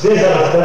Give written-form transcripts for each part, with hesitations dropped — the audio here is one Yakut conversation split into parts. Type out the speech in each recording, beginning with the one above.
Биэс аҕыста.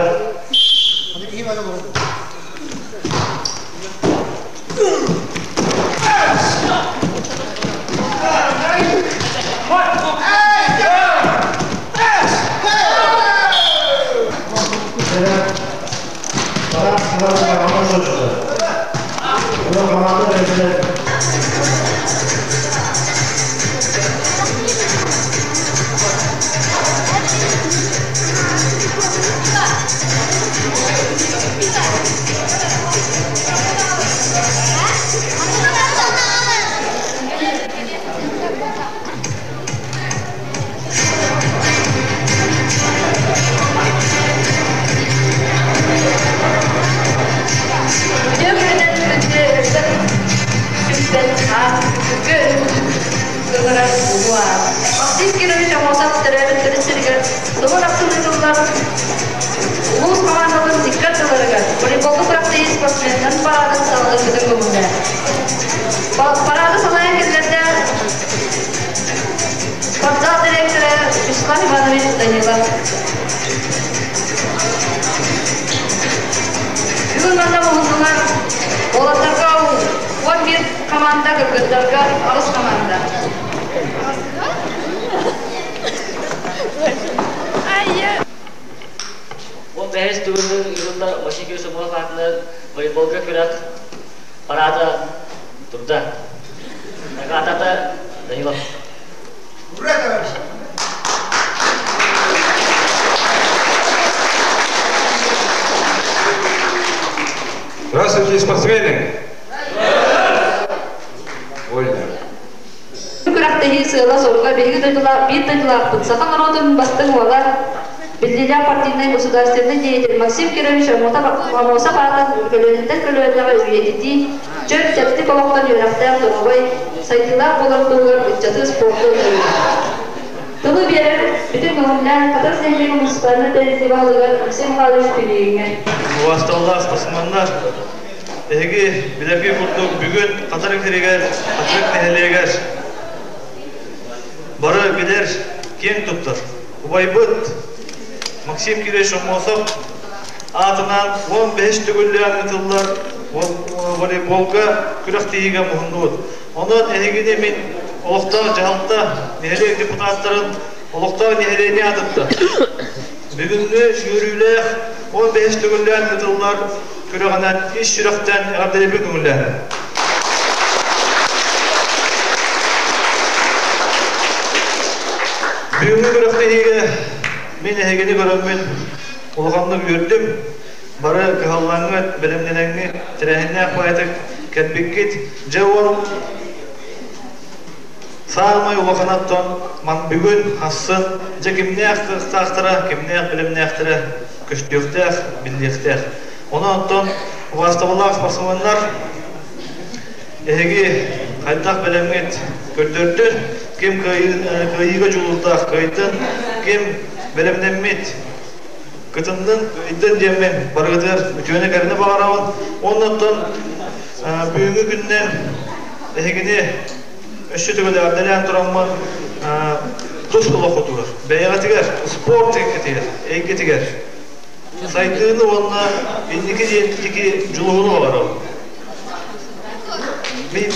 Максим Кирович Аммосов төрөөбүт төрүт сиригэр сылын ахсын ыытыллар улуус хамаандатын икки ардыларыгар волейболга күрэхтэһии спортсменнарын параадын салгыыргытын көҥүллээ. Параады салайан кэллэрдэ спортзал директора Вячеслав Иванович Данилов. Бүгүн манна муһуннулар уолаттарга 11 команда, кыргыттарга 8 команда. Ол бэһис төгүлүн ыытыллар Василий Сомов аатынан волейболга күрэх параада турда. Атата Данилов. Ура, товарищи! Здравствуйте, спортсмены! Вольно. Күрэхтэһии сыала-соруга биһиги дойдулаах биир дойдулаахпыт саха норуотун бастыҥ уола, биллиилээх партийнай государственнай деятель Максим Кирович Аммосов аатын көлүөнэттэн көлүөнэҕэ үйэтитии, чөл тэттик олохтон үөрэхтээх доруобай, сайдыылаах буолар туһугар ыччаты спорка ыҥырыы. Тылы биэрэр бүтүн көҥүллээх Хатас нэһилиэгин муниципальнай тэрилтэ баһылыгар Максим Михайлович Пилигиҥҥэ. Убаасталлаах спортсменнар, эһиги билэргэ курдук бүгүн Хатырык сиригэр, Хатырык нэһилиэгэр бары билэр, киэҥ туттар. Убайбыт Максим Кирович Аммосов аатынан 15 төгүллээн ыытыллар волейболга күрэхтэһиигэ муһуннубут. Онон эһигини мин олохтоох дьаһалта, нэһилиэк депутаттарын, олохтоох нэһилиэнньэ аатыттан бүгүҥҥү үөрүүлээх 15 төгүллээн ыытыллар күрэҕинэн ис сүрэхтэн эҕэрдэлиирбин көҥүллээһин. Бүгүҥҥү күрэхтэһиигэ мин эһигини көрөммүн улаханнык үөрдүм. Бары кыһаллаҥҥыт, бэлэмнэнэҥҥит, тэрээһиннээх баайытык кэлбиккит. Дьэ уон саамай улаханаттан ман бүгүн хассын дьэ кимнээх кыахтаахтара, кимнээх бэлэмнээхтэрэ көстүөхтээх, биллиэхтээх. Онон оттон убаастабыллаах спортсменнар эһиги хайдах бэлэмҥит көрдөрдүн, ким кыайыыга дьулуурдаах кыайдын, ким бэлэмнэммит кытыннын, кыайдын диэммин барыгытыгар үтүөнү кэрэни баҕарабын. Уонна оттон бүгүҥҥү күннэн эһигини өссө төгүл эҕэрдэлээн тураммын тус олоххутугар, бэйэҕитигэр, спорт эйгэтигэр, эйгэтигэр сайдыыны уонна инники диэн дьулуһууну баҕарабын. Мин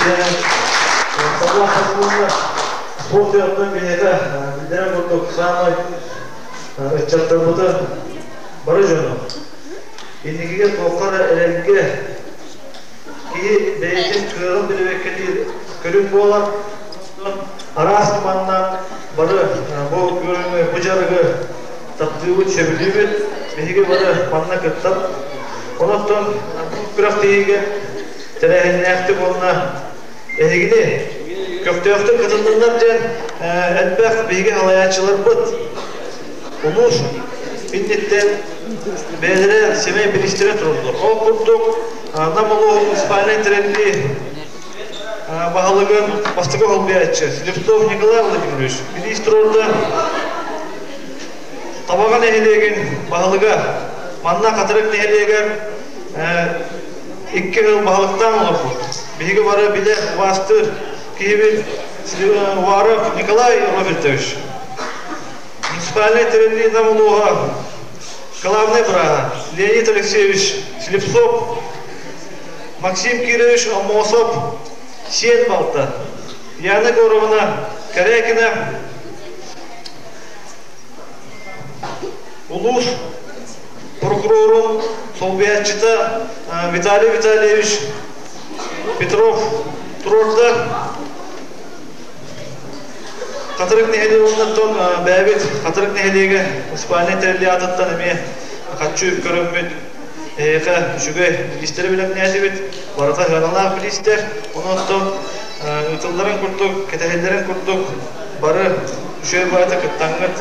спорт тыйаттан киниэхэ биллэрин курдук саамай ыччаттарбытын бары дьону инникигэ туохха эрэ эрэлгэ киһи бэйэтин кыаҕын билбэккэ диир көрүҥ буолар. Араас манна бары бу көрүҥү, бу дьарыгы таптыыбыт, сөбүлүүбүт. Биһиги бары манна кыттан, онон күрэхтэһиигэ тэрээһиннээхтик уонна эһигини көхтөөхтүк кытынныннар диэн элбэх биһиги салайааччыларбыт улуус инниттэн бэйэлэрэ сэмэй бириистэрэ тураллар. Ол курдук Нам улууһун муниципальнай тэриллии баһылыгын бастакы солбуйааччы Слепцов Николай Владимирович бириис туруорда. Табаҕа нэһилиэгин баһылыга манна Хатырык нэһилиэгэр икки сыл баһылыктаан олорбут. Биһиги бары билэр, убаастыыр киһибит Уваров Николай Робертович. Муниципальнай тэриллии Нам улууһа. главный бырааһа Леонид Алексеевич Слепцов, Максим Кирович Аммосов сиэн балта Яна Егоровна Корякина, улуус прокурорун солбуйааччыта Виталий Витальевич Петров туруорда. Хатырык нэһилиэгин бэйэбит Хатырык нэһилиэгэ муниципальнай тэриллии аатыттан эмиэ хаччы үп көрөммүт эһиэхэ үчүгэй бириистэри бэлэмнээтибит. Барыта сыаналаах бириистэр. Онон ыытылларын курдук, кэтэһэллэрин курдук бары үчүгэй баайта кыттаҥҥыт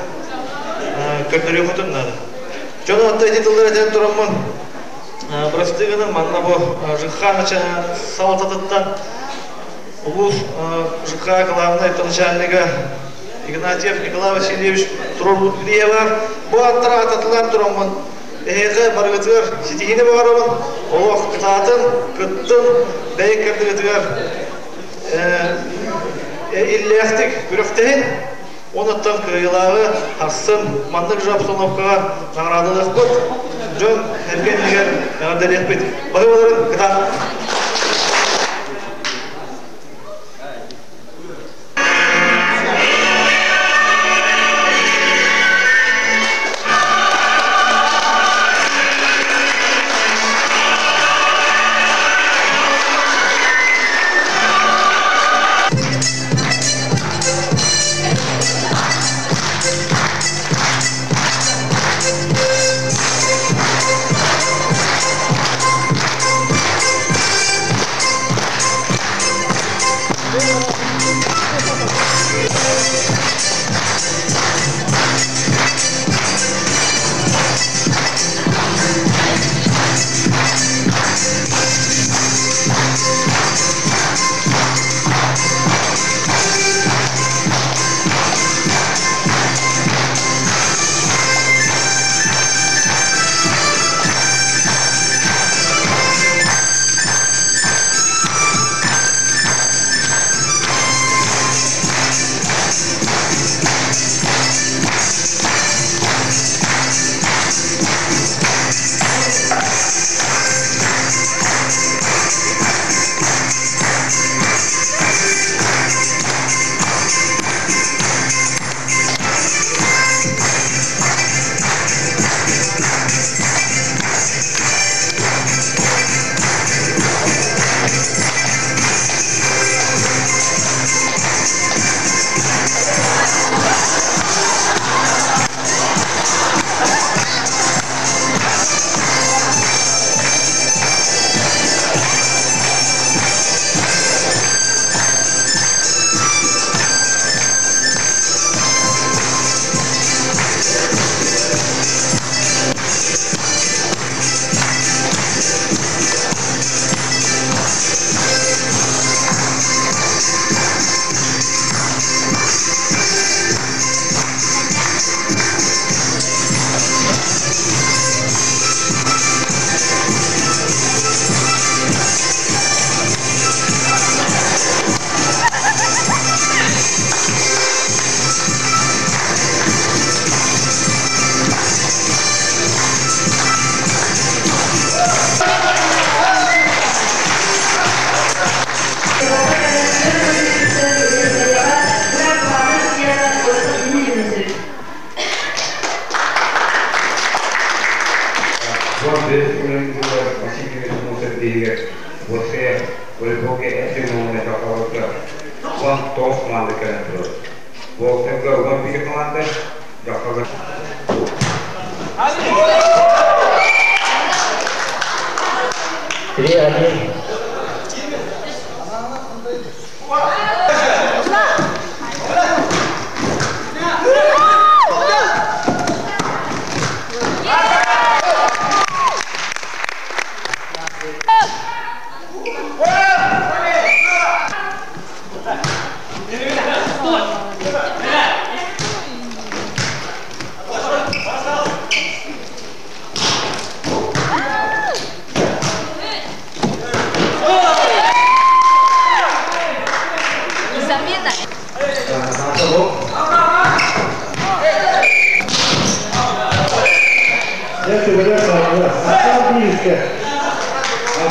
көрдөрүөххүтүн наада. Дьон онто ити тыллар этэн тураммын бырастыы гынан манна бу ЖКХ салалтатыттан улуус ЖКХ главнай начальнига Игнатьев Николай Васильевич туруорбут билиэҕэ бу аттара ататылаан тураммын эһиэхэ барыгытыгар ситиһиини баҕарабын. Олох кытаатын, кыттын, бэйэ кырдыгытыгар иллээхтик күрэхтэһин. Онуттан кыайыылааҕы харсын маннык же обстановкаҕа наҕараадалыахпыт. Дьон эргэннигэр эҕэрдэлиэхпит. Баһыыбаларын кытаат! Три-один.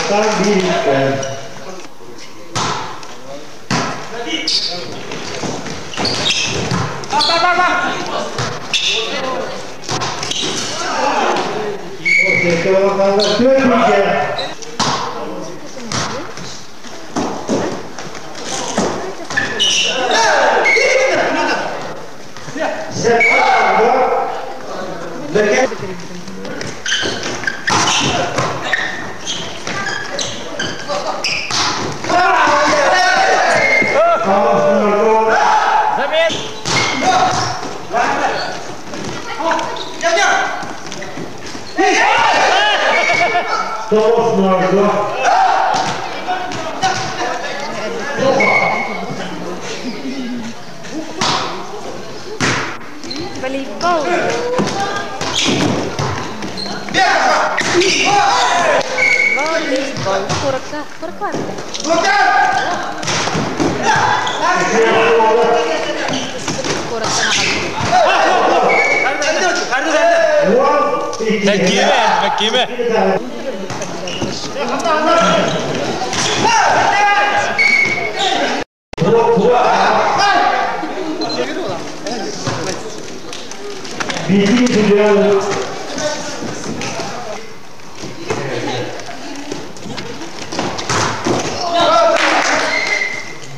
Бастаан биир Төрт. 9-2. Волейбол. Волейбол. Коротко. Коротко. Меккиме, меккиме. Birinci.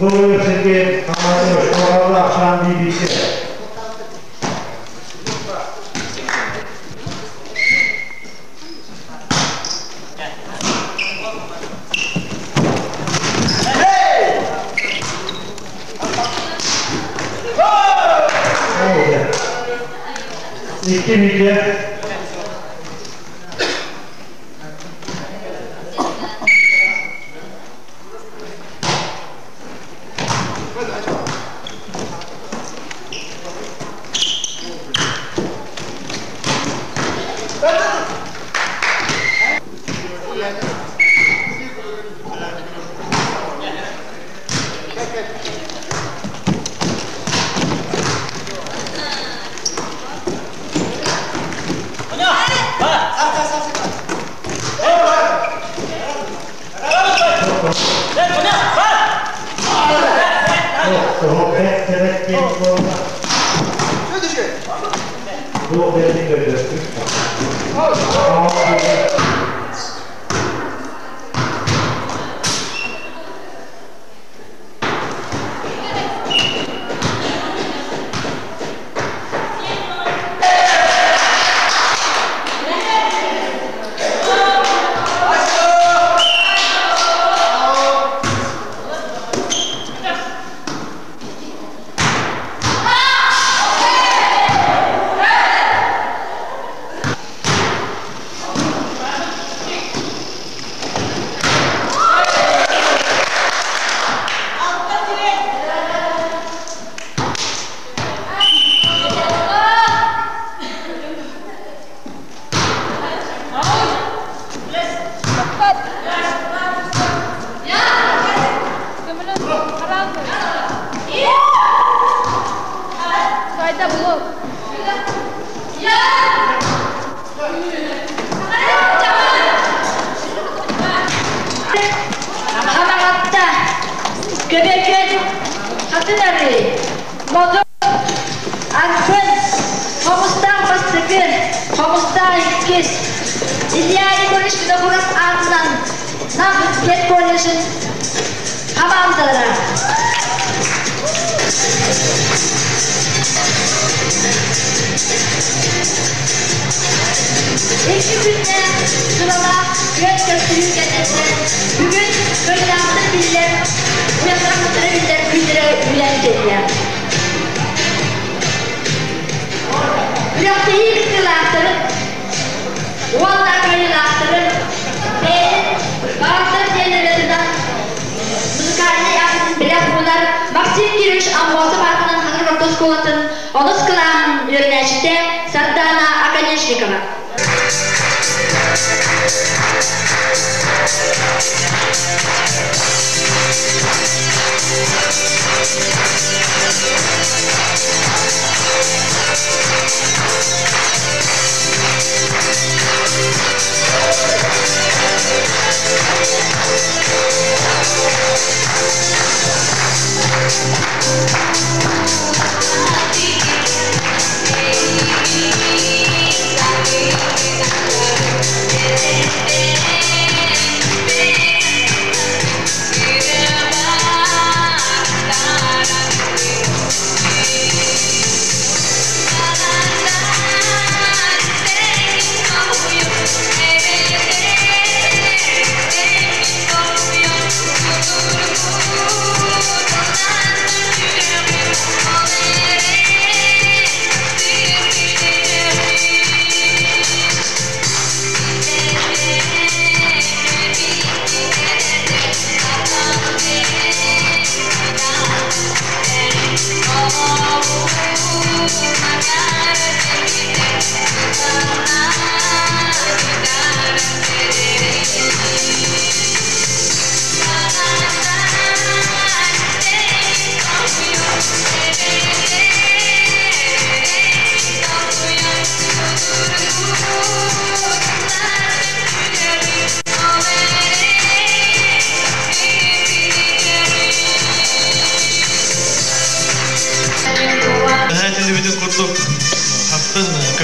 Doğru Amatör Şoralı Akşam BBC. Oldu. 2-2.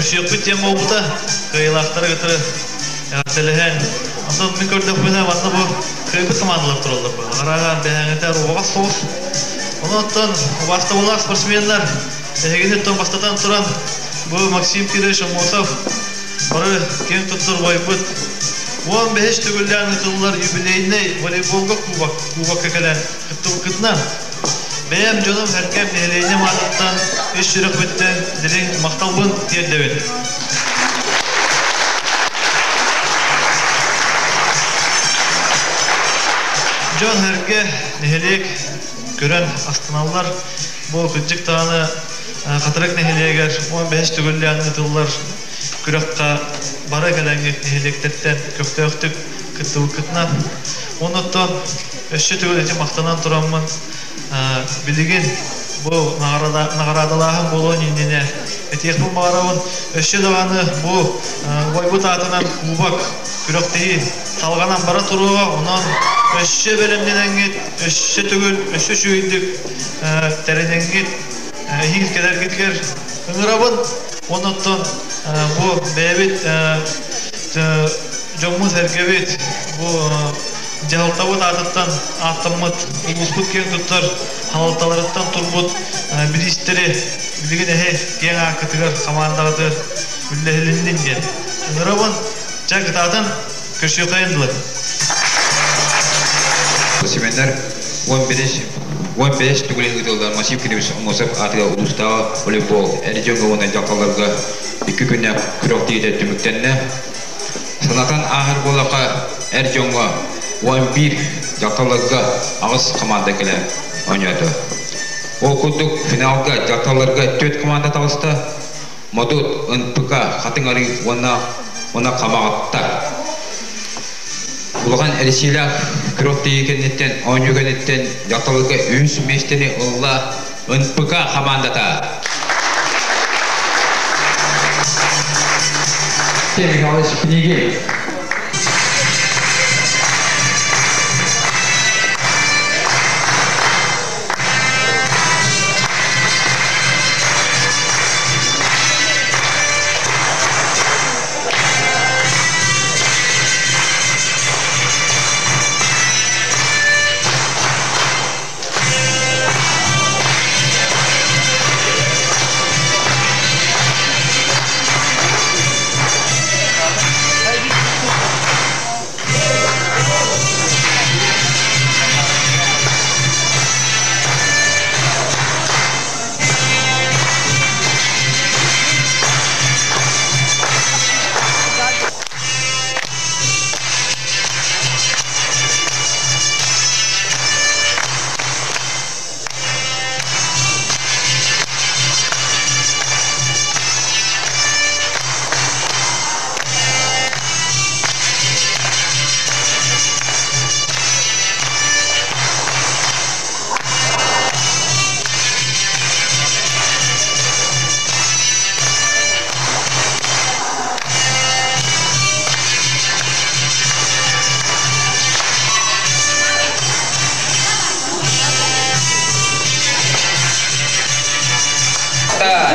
Көрсүөхпүт диэн буолбута, кыайыылаахтары кытары эҕэрдэлэһэн. Онтон мин көрдөхпүнэ, манна бу кыайбыт командалар тураллар бу. Аҕараҕа бэһээҥҥитэ убаҕас соҕус. Онон убаастабыллаах спортсменнар, эһигини оттон бастатан туран бу Максим Кирович Аммосов бары киэн туттар убайбыт 15 төгүллээн ыытыллар юбилейнай волейболга кубок, кубокка кэлэн кыттыбыккытынан бэйэм дьонум сэргэм нэһилиэнньэм аатыттан ис сүрэхпиттэн дириҥ махталбын тиэрдэбин. Дьон сэргэ нэһилиэк көрөн астыналлар. Бу кырдьык даҕаны Хатырык нэһилиэгэр 15 төгүллээн ыытыллар күрэххэ бары кэлэҥҥит нэһилиэктэртэн көхтөөхтүк кыттыбыккытынан. Оннуттан өссө төгүл ити махтанан тураммын билигин бу наҕараадалааһын буолуон иннинэ этиэхпин баҕарабын, өссө даҕаны бу убайбыт аатынан кубок күрэхтэһии салҕанан бара туруоҕа, онон өссө бэлэмнэнэҥҥит, өссө төгүл, өссө үчүгэйдик тэринэҥҥит эһиил кэлэргитигэр ыҥырабын. Оннуттан бу бэйэбит дьоммут-сэргэбит бу дьаһалтабыт аатыттан ааттаммыт улууспут киэн туттар салалталарыттан турбут бириистэри билигин эһи киэҥ ааккытыгар хамаандаҕытыгар үллэһилиннин диэн ыҥырабын. Чэ, кытаатан көрсүөххэйин дылы. Семеннер 15 төгүл ыытыллар Максим Кириллович Аммосов аатыгар улуустааҕы волейбол эр дьоҥҥо уонна дьахталларга икки күннээх күрэхтэһиитэ түмүктэннэ. Санатан ааһар буоллахха, эр дьоҥҥо 11, дьахталларга аҕыс команда кэлэн оонньоото. Ол курдук финалга дьахталларга түөрт команда таҕыста. Модут, НПК, Хатыҥ Арыы уонна уонна Хамаҕатта. Улахан эрисиилээх күрэхтэһии кэнниттэн, оонньуу кэнниттэн дьахталларга үһүс миэстэни ылла НПК хамаандата. Михайлович Пинигин.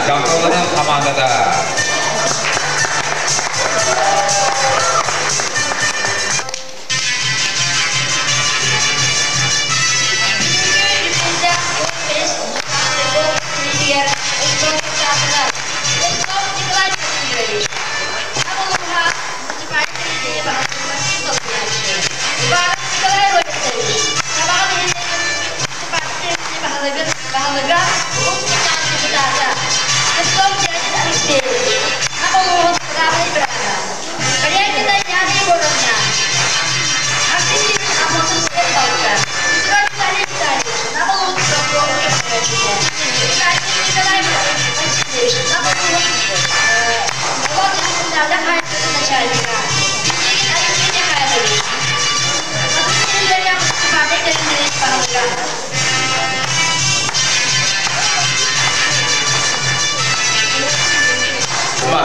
Дьахталларын хамаандата.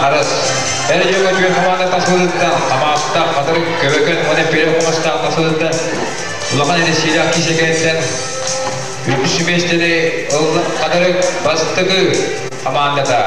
Харас. Эр дьоҥҥо түөрт команда тахсыбытыттан Хамаҕатта, Хатырык, Көбөкөн уонна Пирэ хомустаах тахсыбытыттан улахан эрисиилээх киисэкэриттэн үһүс миэстэни ылла Хатырык бастакы командата.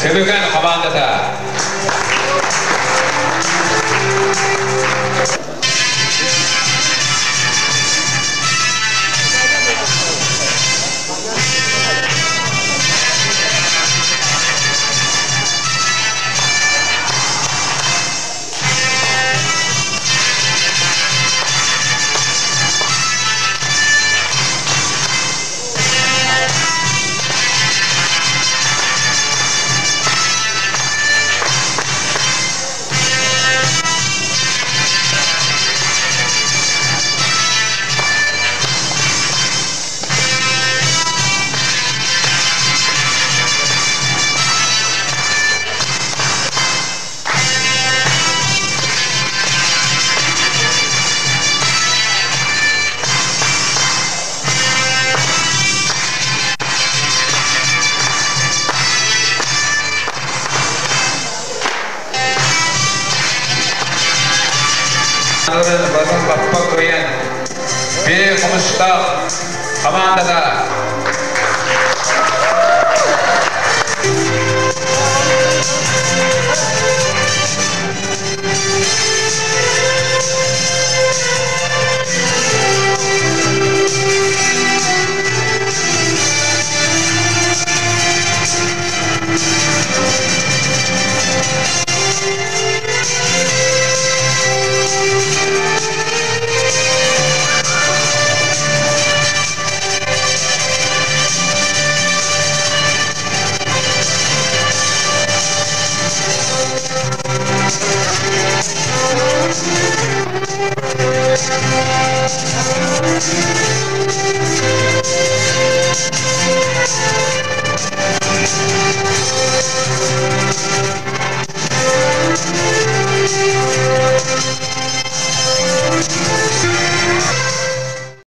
Көбөкөн командата. Бiri Хомустаах командата.